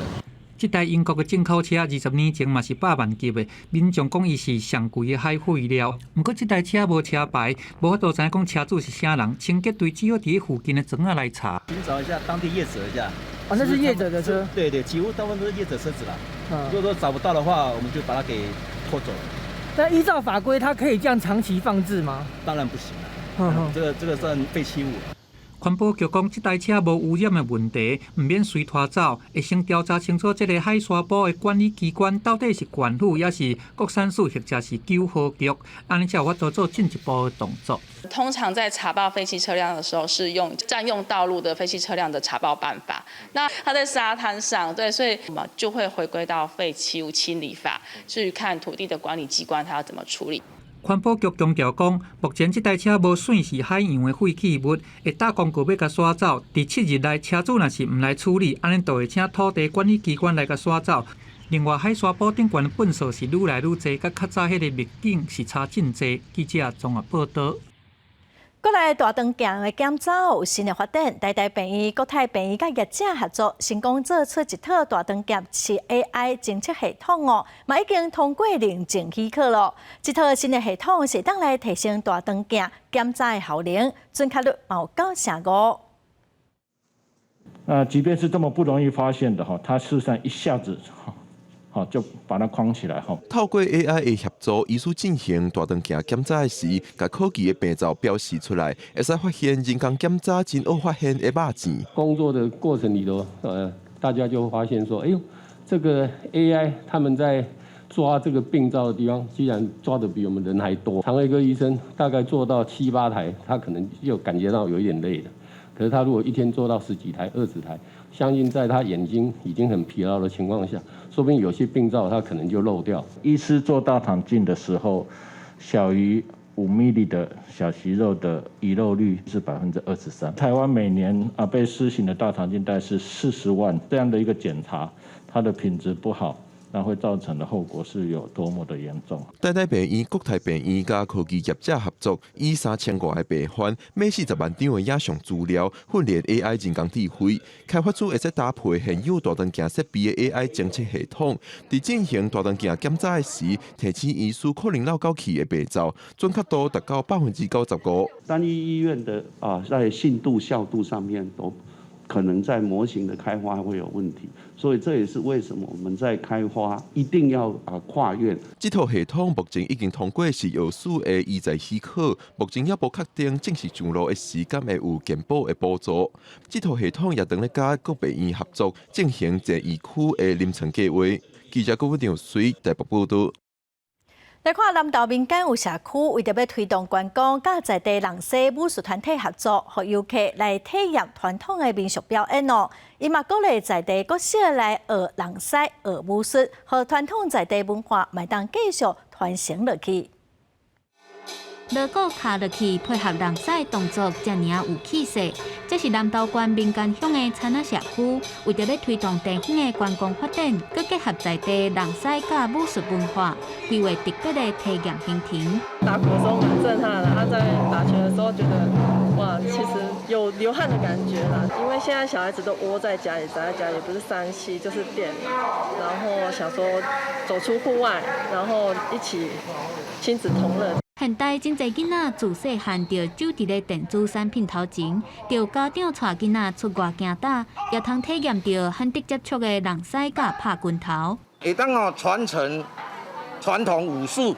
這台英國的進口車20年前嘛是百萬級的，民眾講伊是上貴的海廢料。毋過這台車無車牌，無法度知影講車主是啥人。清潔隊只好佇附近的莊仔來查。尋找一下當地業者一下。啊，那是業者的車。對對，幾乎大部分都是業者車子啦。如果說找不到的話，我們就把它給拖走。但依照法規，它可以這樣長期放置嗎？當然不行了。這個算廢棄物。環保局講，這台車無污染的問題，毋免隨拖走，會先調查清楚這个海沙埔的管理機關到底是縣府，抑是國產署，或者是九和局，按呢才有法度做進一步的動作。通常在查報廢棄車輛的時候，是用佔用道路的廢棄車輛的查報辦法。那它在沙灘上，對，所以我們就會回歸到廢棄物清理法，去看土地的管理機關，它要怎麼處理。環保局強調講，目前這台車無算是海洋的廢棄物，會打公告欲共徙走。佇7日內，車主若是毋來處理，按呢就會請土地管理機關來共徙走。另外，海沙埔頂懸的糞埽是愈來愈濟，佮較早彼个密徑是差真濟。記者綜合報導。閣來大腸鏡的檢查有新的發展，台大病院、國泰病院佮業者合作，成功做出一套大腸鏡是 AI 偵測系統哦，嘛已經通過認證許可囉。這套新的系統是當來提升大腸鏡檢查的效能，準確率嘛有95%。那即便是這麼不容易發現的哈，它事實上一下子好，就把它框起來吼。透過 AI 的協助，醫師進行大腸鏡檢查的時，共可疑的病灶標示出來，會使發現人工檢查真惡發現的肉糋。工作的過程裡頭，大家就發現說，哎呦，這個 AI 他們在抓這個病灶的地方，居然抓得比我們人還多。腸胃科醫生大概做到七八台，他可能就感覺到有一點累了。可是他如果一天做到十幾台、20台，相信在他眼睛已經很疲勞的情況下，說不定有些病灶他可能就漏掉。醫師做大腸鏡的時候，小於5 mm 的小息肉的遺漏率是23%。台灣每年啊被施行的大腸鏡大概是40萬，這樣的一個檢查，它的品質不好，那會造成的後果是有多麼的嚴重？台大病院、國泰病院佮科技業者合作，以3000外个病患，每40萬張的影像資料，訓練 AI 人工智慧，開發出會使搭配現有大腸鏡設備的 AI 偵測系統，佇進行大腸鏡檢查的時，提醒醫師可能漏到去的病灶，準確度達到95%。單一醫院的啊，在信度、效度上面都可能在模型的開發會有問題，所以這也是為什麼我們在開發一定要啊跨院。這套系統目前已經通過食藥署的醫材許可，目前猶無確定正式上路的時間會有健保的補助。這套系統也正咧佮各病院合作進行這醫區的臨床計劃。記者郭武水台北報導。來看南投民間有社區為著欲推動觀光，佮在地人獅武術團體合作，予遊客來體驗傳統的民俗表演哦。伊嘛鼓勵在地國小來學人獅、學武術，予傳統在地文化嘛會當繼續傳承落去。鑼鼓敲落去，配合人獅動作，遮爾有氣勢。這是南投縣民間鄉的田仔社區，為著欲推動地方的觀光發展，閣結合在地人獅佮武術文化，規劃特別的體驗行程。打鼓的時候蠻震撼的，他在打拳的時候覺得，哇，其實有流汗的感覺啦。因為現在小孩子都窩在家裡，宅在家裡，不是3C 就是電腦，然後想說走出戶外，然後一起親子同樂。現代真濟囡仔自細漢就守佇咧電子產品頭前，著家長帶囡仔出外行打，也通體驗著罕得接觸的人獅佮拍拳頭。會當哦傳承傳統武術，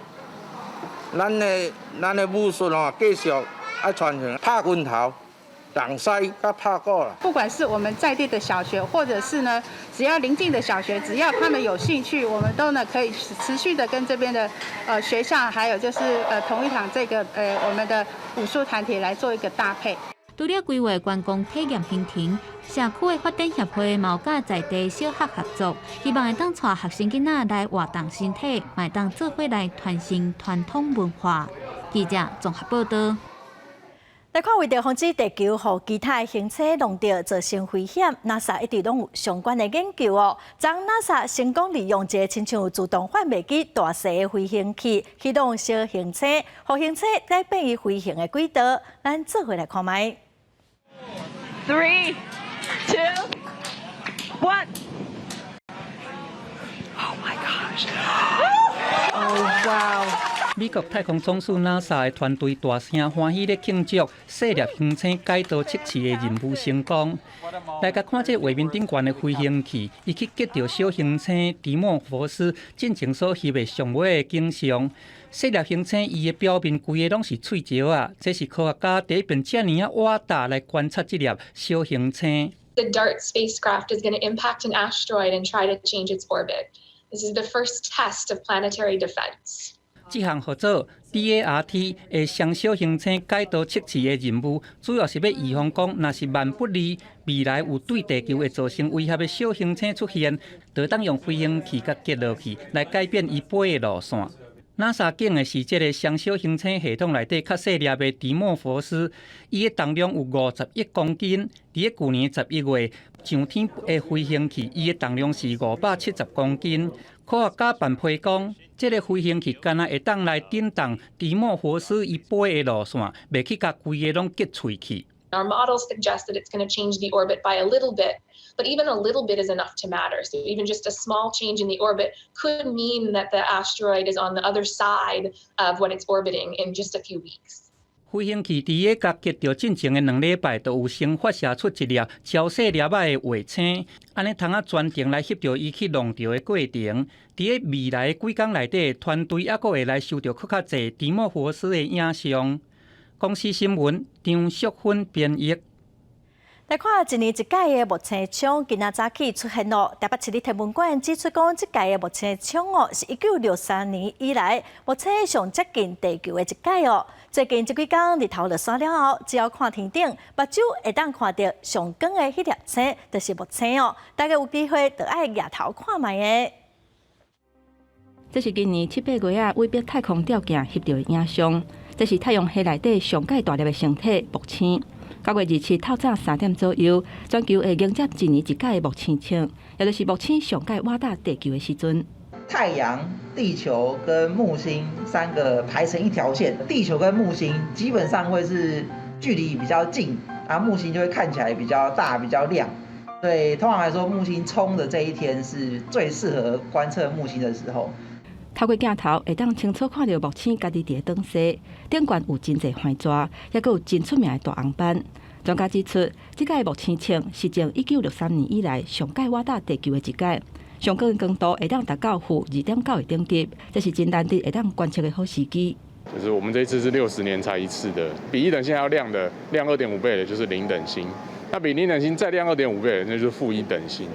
咱的武術哦繼續愛傳承拍拳頭、人獅佮拍鼓啦。不管是我們在地的小學，或者是呢，只要鄰近的小學，只要他們有興趣，我們都呢可以持續的跟這邊的學校，還有就是同一堂這個我們的武術團體來做一個搭配。除了規劃觀光體驗行程，社區的發展協會嘛佮在地小學合作，希望會當帶學生囡仔來活動身體，嘛會當做伙來傳承傳統文化。記者綜合報導。來看，為著防止地球予其他的行星弄著造成危險，NASA 一直攏有相關的研究哦。昨 NASA 成功利用一个親像自動販賣機大細的飛行器，啟動小行星，予行星改變伊飛行的軌道。咱做伙來看覓。 Three, two, one. Oh my gosh! Oh wow! 美國太空總署 NASA 的團隊大聲歡喜咧慶祝細粒行星改道測試的任務成功。來共看這畫面頂懸的飛行器，伊去擊著小行星迪莫佛斯進前所翕的上尾的景象。細粒行星伊的表面規个攏是碎石仔，這是科學家第一遍遮爾仔倚搭來觀察這粒小行星。 The DART spacecraft is going to impact an asteroid and try to change its orbit. This is the first test of planetary defense. 這項合作 DART 的雙小行星改道測試的任務，主要是欲預防講，若是萬不利未來有對地球會造成威脅的小行星出現，就當用飛行器共擊落去，來改變伊飛的路線。NASA 揀的是這个雙小行星系統內底較細粒的迪莫佛斯，伊的重量有50億公斤。佇咧舊年11月上天的飛行器，伊的重量是570公斤。科學家辦批講，這个飛行器敢若會當來振動迪莫佛斯伊飛的路線，袂去共規个攏擊碎去。 Our models suggest that it's going to change the orbit by a little bit, but even a little bit is enough to matter. So even just a small change in the orbit could mean that the asteroid is on the other side of what it's orbiting in just a few weeks. 飛行器佇咧共擊著進前的2禮拜，就有先發射出一粒超細粒仔的衛星，按呢通啊專程來翕著伊去弄著的過程。佇咧未來的幾工內底，團隊猶閣會來收著閣較濟迪莫佛斯的影像。公視新聞張淑芬編譯。來看一年一屆的木星衝，今仔早起出現咯。台北市立天文館指出講，這屆的木星衝哦，是1963年以來木星上接近地球的一屆哦。最近這幾工日頭落山了後，只要看天頂，目睭會當看著上光的彼粒星，就是木星哦。大家有機會就愛蜈頭看覓的。這是今年七八月仔韋伯太空吊鏡翕著的影像。這是太陽系內底上蓋大粒的星體木星。9月27透早3點左右，全球會迎接一年一屆的木星衝，也就是木星上蓋倚搭地球的時陣。太陽、地球跟木星三個排成一條線，地球跟木星基本上會是距離比較近，啊木星就會看起來比較大、比較亮。對，通常來說，木星衝的這一天是最適合觀測木星的時候。透過鏡頭會當清楚看著木星家己佇咧東西，頂懸有真濟環蛇，抑閣有真出名的大紅斑。專家指出，這屆木星衝是自1963年以來上蓋倚搭地球的一屆，上高的光度會當達到-2.9的等級，這是真難得會當觀測的好時機。就是我們這次是60年才一次的，比一等星還要亮的，亮2.5倍的，就是零等星。那比零等星再亮二點五倍的，那就是負一等星。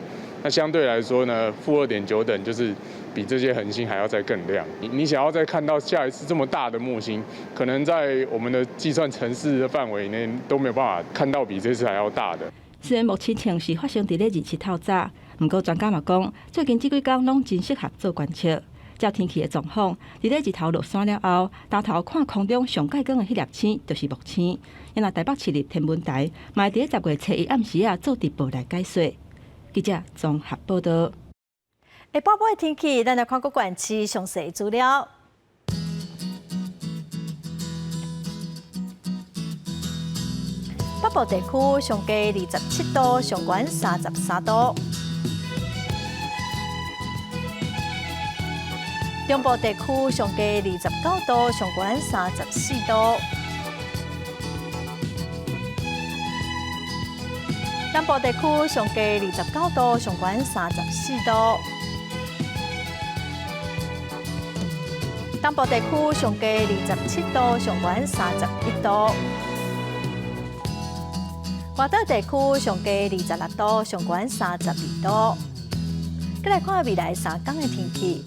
那相對來說呢，-2.9等就是比這些恆星還要再更亮。你想要再看到下一次這麼大的木星，可能在我們的計算程式的範圍內都沒有辦法看到比這次還要大的。雖然木星衝是發生佇咧27透早，毋過專家嘛講，最近這幾工攏真適合做觀測。照天氣的狀況，佇咧日頭落山了後，抬頭看空中上蓋光的彼粒星，就是木星。因為台北市立天文台嘛會佇咧10月初一暗時仔做直播來解說。記者綜合報道。下晡晡的天氣，咱來看各縣市詳細資料。北部地區上低27度，上懸33度。中部地區上低29度，上懸34度。南部地區上低29度，上懸34度。東部地區上低27度，上懸31度。外島地區上低26度，上懸32度。閣來看未來3工的天氣。